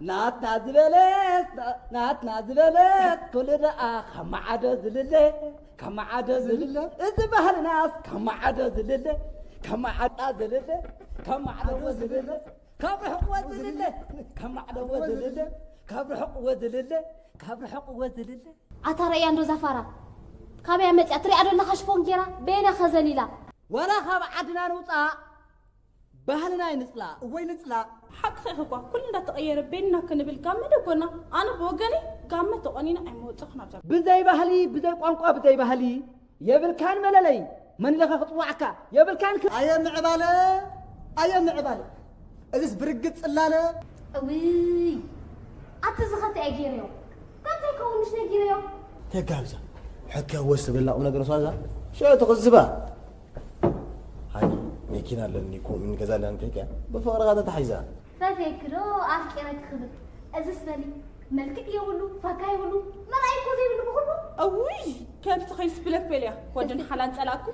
ናትና ዝበለት፣ ናትና ዝበለት፣ ኩሉ ደኣ ካብ ማዕዶ ዝልለ፣ ካብ ማዕዶ ዝልለ። እዚ ባህልናስ ካብ ማዕዶ ዝልለ፣ ካብ ማዕዶ ዝልለ፣ ካብ ማዕዶ ዝልለ፣ ካብ ርሑቕ ዝልለ፣ ካብ ማዕዶ ዝልለ፣ ካብ ርሑቕ ዝልለ፣ ካብ ርሑቕ ዝልለ። ኣታ ርእያ እንዶ ዛፋራ፣ ካበይ መጽያ ትሪኣ ዶ ኣለኻ ሽፎን ጌራ? በየናኸ ዘሊላ? ወላ ካብ ዓድና ንውጻእ፣ ባህልና ኣይንጽላእ። እወይ ንጽላእ። ሓቅኺ ኢኺ እኳ፣ ኩሉ እንዳተቐየረ ቤንና ክንብል ጋመ ደጎና። ኣነ ብወገነይ ጋመ ተቖኒነ ኣይምወጽኹን ኣብዛ። ብዘይ ባህሊ፣ ብዘይ ቋንቋ፣ ብዘይ ባህሊ የብልካን መለለይ። መን ኢለኸ ክጽዋዕካ? የብልካን ክ- ኣየ ምዕባለ፣ ኣየ ምዕባለ። እዚስ ብርግጽ ጽላለ። እውይ፣ ኣቲ ዝኸተ እየ ገይረዮ። ከምታይ ከውንሽ ነጊረዮ። ተጋብዛ። ሕከ ወስ ብላ ቁም ነገር ሷዛ። ሸ ተኸዝባ። ሃኒ፣ መኪና ኣለኒ፣ ኮሚን ገዛ ኣለኒ፣ ከይከ ብፍቕርኻ ተታሒዛ። ፈትየኪ ዶ ኣፍቂረኪ ክብል? እዝስ በሊ፣ መልክዕ የብሉ፣ ፋካ የብሉ፣ መርኣይ እኮ ዘይብሉ ብኹሉ። እውይ፣ ከምቲ ኸይስ ብለክ በልያ፣ ወድን ሓላን ጸላእኩ።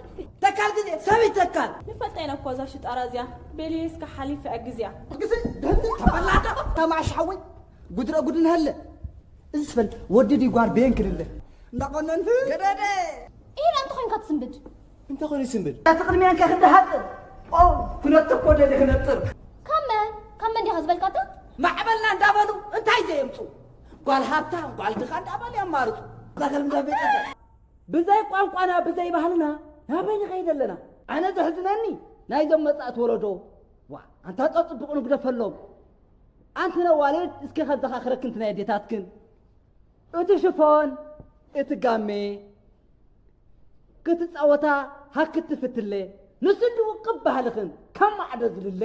ተካል ግዜ፣ ሰበይ ተካል። ንፈልጣ ኢና እኮ እዛ ሽጣራ እዚኣ፣ በልየ እስከ ሓሊፈ እግዚኣ። ግዜ፣ ደህንት ተበላዕታ፣ ተማሽ ሓወይ፣ ጉድረ ጉድ ንሃለ። እዝስ በል፣ ወዲ ዲ ጓር ቤን ክልለ። እንዳቆነንት ገደደ። ኢላ እንተ ኮይንካ ትስንብድ። እንተ ኮይኑ ይስንብድ። እቲ ቅድሚያ እንካ ክንደሃጥር። ኦ፣ ክነጥር እኮ ደሊ ክነጥር። ካብ መን? ካብ መን ዲኻ ዝበልካታ? ማዕበልና እንዳበሉ እንታይ ዘየምፁ? ጓል ሃብታም፣ ጓል ድኻ እንዳበሉ የማርፁ። ዛኸል እንዳቤት ብዘይ ቋንቋና፣ ብዘይ ባህልና ናበይ ንኸይድ ኣለና? ኣነ ዘሕዝነኒ ናይዞም መጻእቲ ወለዶ። ዋ፣ ኣንታ ጸጽብቑ ንግደፈሎም። ኣንቲ ነዋልድ፣ እስከ ከዘኻኽረክን እቲ ናይ ኣዴታትክን። እቲ ሽፎን፣ እቲ ጋሜ ክትጻወታ ሃክት ትፍትለ። ንሱ እንዲ ውቅብ ባህልኽን ከም ማዕዶ ዝልለ።